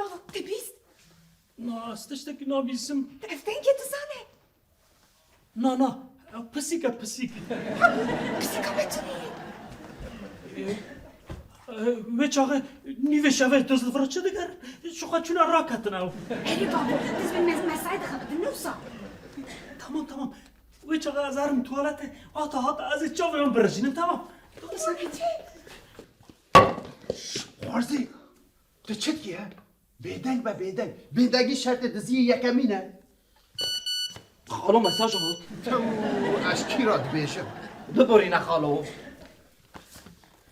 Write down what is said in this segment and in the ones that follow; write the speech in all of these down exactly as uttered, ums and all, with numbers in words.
Bavo, te bîst? Na, ez tiştekî nabîsim. Ev dengê dizan e. Na, na, ew pisîk e, pisîk. Pisîka me çi ye? E, e, wê çaxê nîvê şevê diz li vir çi digerin? Ji xwe çûne raketin ew. Erê bavo, diz bi me-, mesayê dixebitin, ne wisa? Tamam, tamam. Wê çaxê ez herim tuwaletê, hata hata ez ê çavê wan birijînim, tamam. Xwarzî, tu çi dikî he? Bêdeng be, bêdeng. Bêdengî şertê diziyê yekemîn e. Xalo mesaj hat. Tew, ez kî ra dibêjim? Biborîne xalo.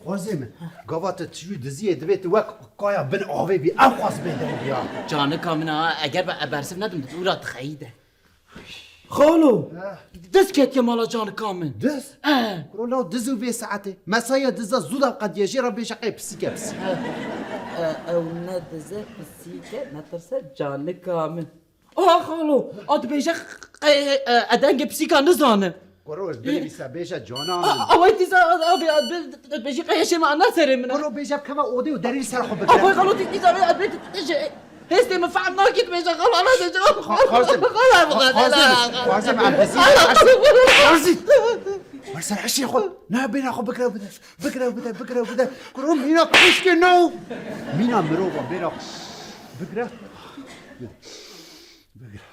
Xwezê min, gava tu tijî diziyê divê tu wek kaya bin avê bî, ew xwaz bêdeng bîya. Canika min a, eger be e bersiv nedim, tu ra dixeyî de. Xalo! Heh. Diz ketiye mala canika min. Diz? Eh. Kuro law diz û vê saetê. Mesaya diza zû da qediye, jê re bêje qey pisîke pisîk. Eh, eh, ew ne diz e, pisîke, netirse canika min. Aha xalo, a dibêje qey, eh, e dengê pisîka nizane. Kuro ez binivîse bêje cana min. A, a, wê dîsa, a, a, a, dibêjî qey hişê me ana serê min e. Kuro bêje bikeve odê û derî ser xwe bigire. A, wê xalo dî, dîsa bê, a, bê, Hêstê min fehm nakî dibêje, xalo, ana dibêje, xalo, Xwazim, xalo, xalo, Xwazim, Xwazim, em dizî, Xwazim. Wer ser hişê xwe. Na, bêra xwe bigire bide. Bigire bide, bigire bide. Kuro mîna kuşkê no. Mîna mirova, bêra. Bigire. Bigire.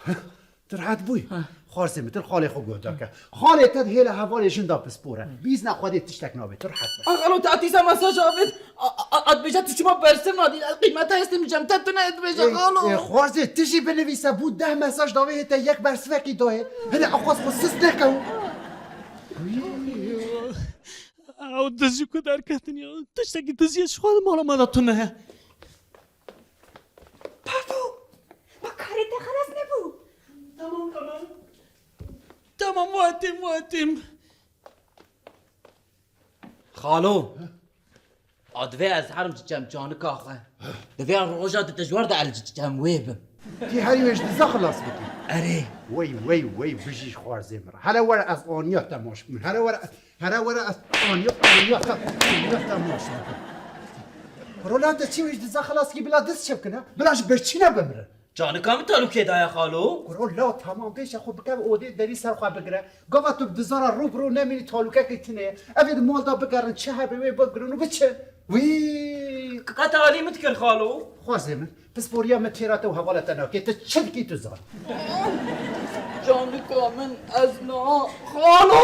Tu rehet bûyî? Ha. Xwarzê min, tu li xalê xwe guhdar ke. Xalê te di hêla hevalê jin de pispor e. Bi îzna Xwedê tiştek nabe, tu rehet be. A xalo, te atîsa mesaj avêt. A, a, a, a, dibêje tu çima bersiv nadî? Qîmeta hestê min cem te tune dibêje, Ê, xalo. Ê, xwarzê, tu jî binivîse, bû deh mesaj davê hê te yek bersivekî dayê. Hene axwaz xwe sist neke. Ew dizî ku derketin ya. Tiştekî diziyê ji xwe li mala me de tune he. Pardon. Ma karê te xelas nebû. Tamam, tamam. Tamam, wetim, wetim. Xalo. A divê ez herim çiçem canika xwe. Divê roja di dijwar de el çiçem wê bim. Tî herî wê ji diza xilas bikî. Erê. Wey, wey, wey, bijî ji xwarzê min re. Hele were ez aniya temaş bikim. Hele were ez Here were ez aniya, aniya te, aniya te maşin. Rola te çi wî ji diza xilas kî bila diz çi bikine? Bila ji birçî ne bimrin. Canika min talûkê daye xalo. Rola tamam bêje xwe bike odê derî ser xwe bigire. Gava tu bi dizara rû bi rû nemînî talûkekî tune ye. Ev ê di mal de bigerin çi hebe wê bigirin û biçin. Wî. Qet alî min dikir xalo. Xwezê min. Pisporiya me têra te û hevala te nake. Tu çi dikî tu zan. Canika min ez na xalo.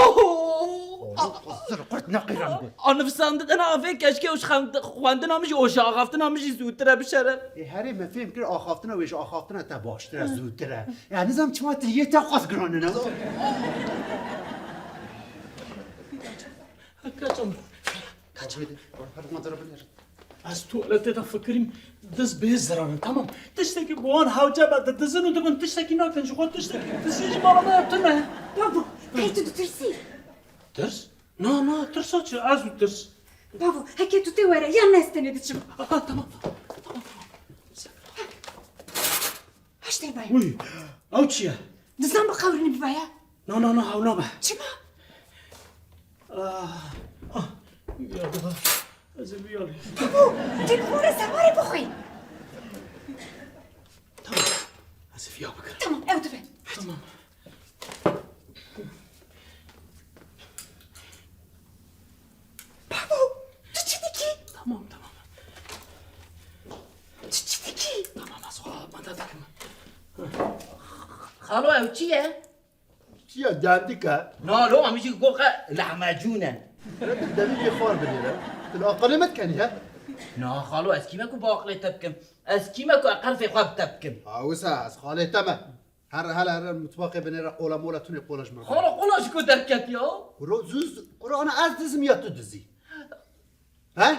Zir qurt neqîrem got. A nivîsandina vê keşkê û xend-, xwendina min jî û ji axaftina min jî zûtir e bi şeref. Ê herê me fêm kir axaftina wê ji axaftina te baştir e, zûtir e. Ya nizam çima tu yê te xwaz giran e, ne? Kaçam. Kaçam. Her ma zira bilir. Ez tuwaletê de fikirîm, diz bê ziran in, tamam. Tiştekî bi wan hewce be, didizin û dibin tiştekî nakin, ji xwe tiştekî diziyê ji mala me ya tune. Babo, hey tu ditirsî? Tirs? Na, na, tirsa çi? Ez û tirs. Babo, heke tu tê were, yan ez tenê diçim. Aha, tamam, tamam, tamam. Heştê me. Wî, ew çi ye? Dizan bi qewrinî bibe ye. Na, na, na, ew nabe. Çima? Ah, ah, ya, ez ê vîya lê. Babo, tu bi xwe re semarê bixwî. Tamam, ez ê vîya bikirim. Tamam, ew dibe. Tamam. Babo, tu çi dikî? Tamam, tamam. Tu çi dikî? Tamam, ez xwe amade dikim. Xalo, ew çi ye? Çi ye, cendik e? Na, lo, em jî goxe lahmecûn e. Rê tu demî jê xwar binêre. Tu li aqilê me dikenî he? Na, xalo, ez kî me ku bi aqilê te bikim? Ez kî me ku ez qelfê xwe bi te bikim? Ha, wisa, ez xalê te me. Her, hele, hele mutfaqê binêre qola mola tune qola ji me. Xalo, qola ji ku derket ya? Kuro zûz, kuro ana ez dizim ya tu dizî? He?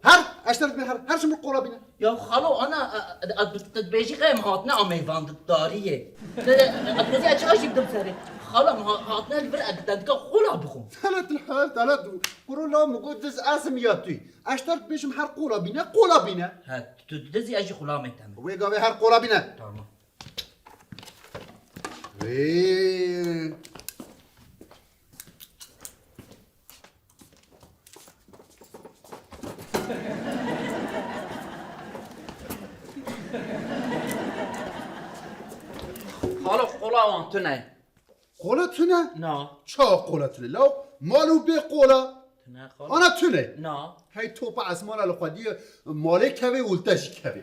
Her, eşter dibê her, her ji min qola bîne. Ya xalo, ana, e, e, e, tu dibêjî qey em hatine a meyvandariyê. Te, e, e, tu dibêjî ez çawa jî bidim serê. Xalo, em ha-, hatine li vir, e, dendika qola bixwim. Telet li hal, telet. Kuro la min got diz ez im ya tu. Eşter dibêjim her qola bîne, qola bîne. He, tu dizî ez jî xulamê te me. Wê gavê her qola bîne. Tamam. Wê. Qola wan tune. Qola tune? Na. Ça qola tune? Law mal û bê qola. Tune qola. Ana tune. Na. Hey topa esmana li xwediyê malê kevê û li te jî kevê.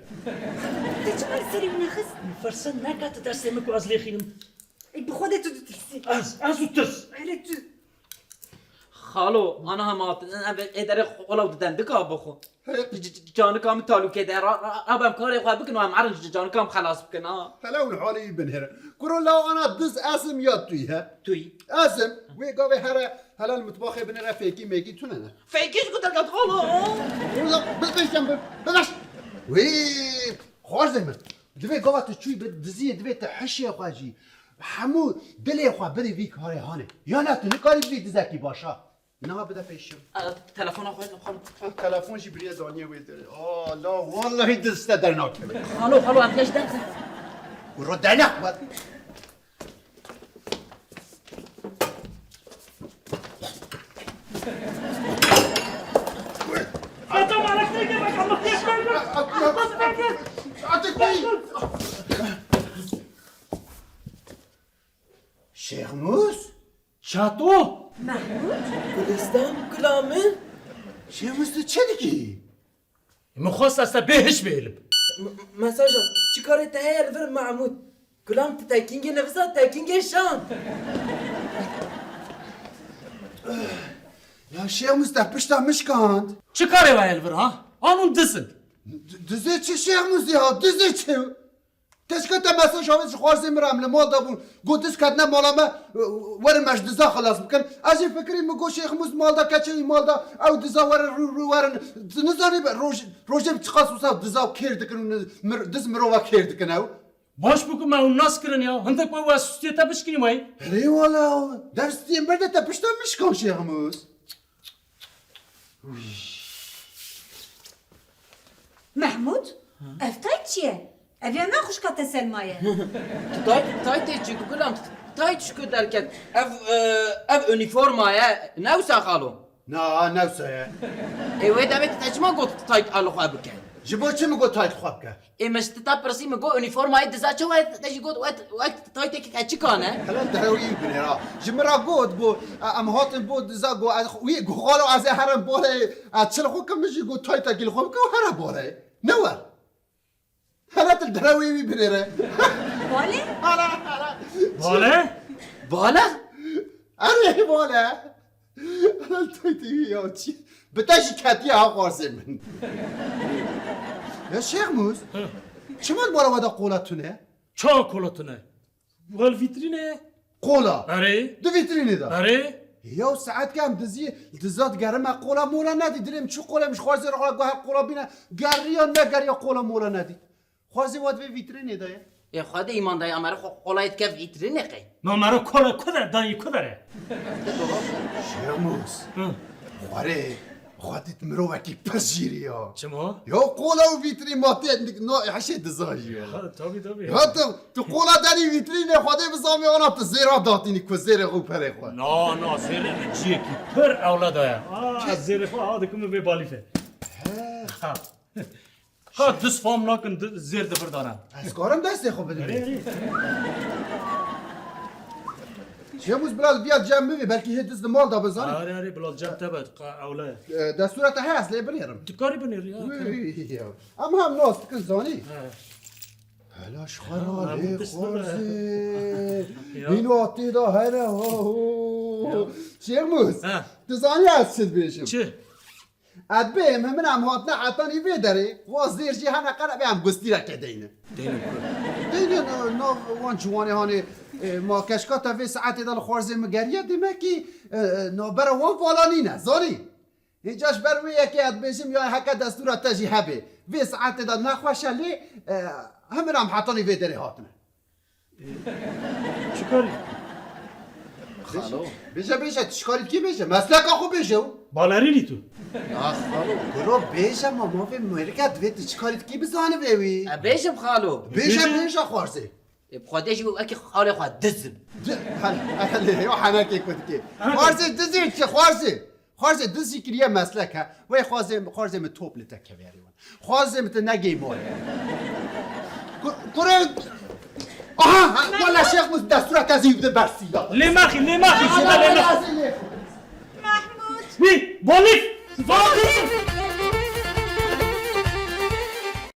Te çima li serê min nexist? Min firsend neke tu destê min ku ez lê xînim. Ey, bi Xwedê tu ditirsî. Ez, ez û tirs. Hele tu. Xalo, ana hema hatin, em ê derê qola û didendika bixwe. He. C-, c-, canika min talûkê de, ra, ra, ra, em karê xwe bikin û em herin c-, canika min xelas bikin, ha. Hele hûn halê wî binêrin. Kuro law ana diz ez im ya tu yî he? Tu yî. Ez im. Wê gavê here hele li mitbaxê binêre fêkî mêkî tune ne. Fêkî ji ku derket xalo? Wala, bi-, beşem bi-, bibeş. Wê, xwarzê min. Divê gava tu çûyî bi diziyê, divê tu hişê xwe jî, hemû dilê xwe bidî vî karê hanê. Ya ne tu nikarî bibî dizekî baş ha. Niha bide pêşim. E, telefona xwe, xalo. Ha, telefon jî biriye daniye wê derê. Aa, la wallahî diz te dernakeve. Xalo, xalo, em geş derxe. Kuro dernek xwe. Şêxmûs? Çato? Mehmûd? Gulistan, gula min? Şêxmûs, tu çi dikî? Min xwest ez te bê hiş bihêlim. M-, mesaja, çi karê te heye li vir Mehmûd? Gulam, tu tekîngê nivisa, tekîngê şan. Ya Şêxmûs, te pişta min şikand. Çi karê we ye li vir ha? Anûn diz in. D-, dizê çi Şêxmûs ya? Dizê çi? Te ji kete mesaj avêt ji xwarzê min re em li mal de bûn. Got diz ketine mala me, werin me ji diza xilas bikin. Ez jî fikirî min got Şêxmûs mal de keçê wî mal de ew diza werin rû rû werin. Tu nizanî be roj-, rojê bi çiqas wisa diza kêr dikin û ni-, mir-, diz mirova kêr dikin ew. Baş bû ku me hûn nas kirin ya. Hindik we wê ez stûyê te bişkînim wey. Erê wala, dev stûyê min berde te pişta min şikan Şêxmûs. Mehmûd, ev tayt çi ye? Ev ya ne xwişka te Selma ye? Tu tayt, taytê çi gulam, tu tayt ji ku derket? Ev, e, ev unîforma ye, ne wisa xalo? Na, ne wisa ye. Ê wê demê tu te çima got tayt a li xwe bike? Ji bo çi min got tayt xwe bike? Ê min ji te pirsî, min got unîformayê diza çawa ye, te jî got wek, wek tayteke keçikan e. Hele derewî binêra. Ji min re got, got, e, em hatin bo diza, got, ez, wî, got, xalo ez ê herim balê, ez çil xwe kim, min jî got taytekî li xwe bike û here balê. Ne wer. Hele tu li derewê wî binêre. Balê? Hele, hele. Balê? Balê? Erê, balê. Lan taytê wî ya çi? Bi te jî ketiye ha xwarzê min. Ya Şêxmûs, çima li bala we de qola tune? Ça qola tune? Wel vîtrîne ye. Qola? Erê. Di vîtrînê de? Erê. Ya saet ke em dizî, diza digerim me qola mola nedî. Dilê min çi qola, min ji xwarzê re xwe got her qola bîne. Geriya negeriya qola mola nedî. Xwarzê we di vê vîtrînê de ye. Ê Xwedê îman dayê, em ê re xwe qolayê dike vîtrînê qey. Ma me re qola ku der, dayî ku der e? Şêxmûs. Hı. Xwarê, Xwedê tu mirovekî pir jîrî ya. Çima? Ya qola û vîtrîn ma tê no hişê diza jî ya. Ha, tabii, tabii. Ya tu, tu qola derî vîtrînê Xwedê bizanê ana tu zêra datînî ku zêrê xwe û perê xwe. Na, na, zêrê min ciyekî pir ewleda ye. Aa, zêrê xwe ha dikim vê balîfe. He. Ha. Ha, diz fam nakin, di-, zêr di vir dane. Ez karim destê xwe bidim. Erê, erê. Şêmûs, bila viya cem bivê, belkî hê diz di mal da bizanî. Erê, erê, bila cem te be, qa-, ewle. E, destûra te heye, ez lê binêrim. Tu karî binêrî, ya, Wî, karî. Wî, ya. Em hem nas dikin zanî. He. Hela ji xwe Ya, ra em lê diz xwarzê. Ya. Bîna tê da here, ho, ho. Ya. Şêmûs, He. tu zanî ez çi dibêjim? Çi? Ez bêm, min em hatine hetanî vê derê, wa zêr jî hene qere bê em gustîreke deynin. Deynin ku? Deynin, e, nav wan ciwanê hanê, e, ma keşka te vê saetê de li xwarzê min geriye, demekî, e, e, navbera wan vala nîne, zanî? Hêca ji ber wê yekê ez dibêjim ya heke destûra te jî hebe. Vê saetê de nexweş e lê, e, hemin em hetanî vê derê hatine. Çi karî? Xalo. Bêje, bêje, tu çi karî dikî bêje. Mesleka xwe bêje û. Balerînî tu. Ya xalo, kuro bêje ma, ma vê mêrike divê tu çi karî dikî bizanibê wî. E, bêjim xalo. Bêje, Bêje. bêje xwarzê. E, bi Xwedê jî wekî xalê xwe dizim. Di-, hel-, hel-, yo henekê ku dikê. Henekê. Xwarzê dizê çi, xwarzê? Xwarzê diz jî kiriye meslek he. Wê xwarzê, xwarzê min top li te keve erê wan. Xwarzê min tu negey morê. Ku-, kurê. Aha, wala Şêx Mûs destûra te zî bidin ber sîra. Lê mexî, lê mexî, şûna lê mexî. Mahmûd! Wî, Bolîf! Bolîf!